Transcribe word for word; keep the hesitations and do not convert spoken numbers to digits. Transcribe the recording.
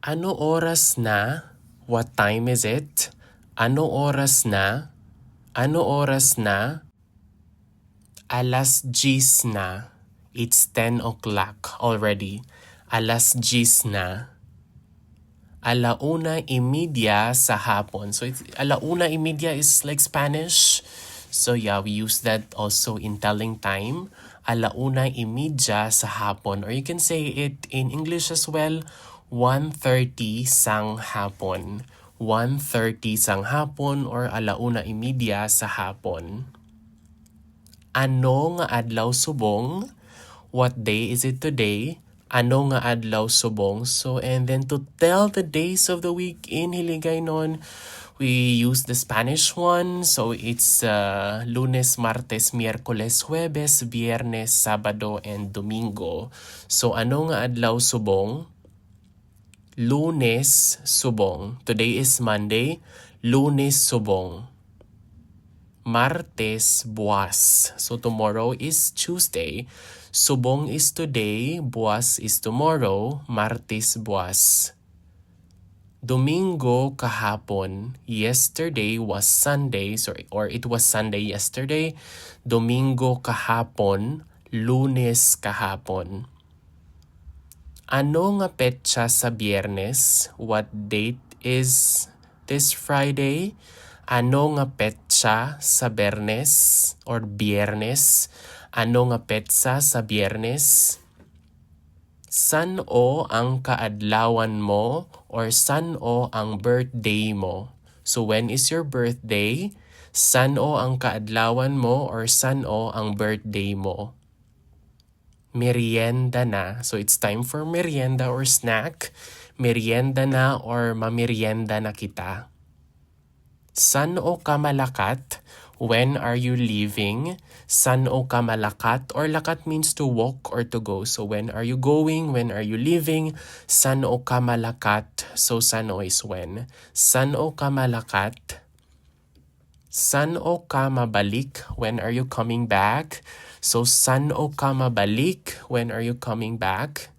Ano oras na? What time is it? Ano oras na? Ano oras na? Alas diyes na. It's ten o'clock already. Alas diyes na. Alauna y media sa hapon. So, it's, alauna y media is like Spanish. So, yeah, we use that also in telling time. Alauna y media sa hapon. Or you can say it in English as well, one thirty sang hapon. One thirty sang hapon or alauna y media sa hapon. Ano nga adlaw subong? What day is it today? Ano nga adlaw subong? So, and then to tell the days of the week in Hiligaynon, we use the Spanish one. So, it's uh, Lunes, Martes, Miyerkules, Huwebes, Biyernes, Sabado, and Domingo. So, ano nga adlaw subong? Lunes subong. Today is Monday. Lunes subong. Martes buas. So tomorrow is Tuesday. Subong is today, buas is tomorrow, Martes buas. Domingo kahapon. Yesterday was Sunday, sorry, or it was Sunday yesterday. Domingo kahapon, Lunes kahapon. Ano nga petsa sa Biyernes? What date is this Friday? Ano nga petsa sa Bernes or Biyernes? Ano nga petsa sa Biyernes? San-o ang kaadlawan mo or san-o ang birthday mo? So when is your birthday? San-o ang kaadlawan mo or san-o ang birthday mo? Merienda na. So it's time for merienda or snack. Merienda na or mamerienda na kita. San-o ka malakat? When are you leaving? San-o ka malakat? Or lakat means to walk or to go. So when are you going? When are you leaving? San-o ka malakat? So san-o is when. San-o ka malakat? San-o ka mabalik? When are you coming back? So san-o ka mabalik? When are you coming back?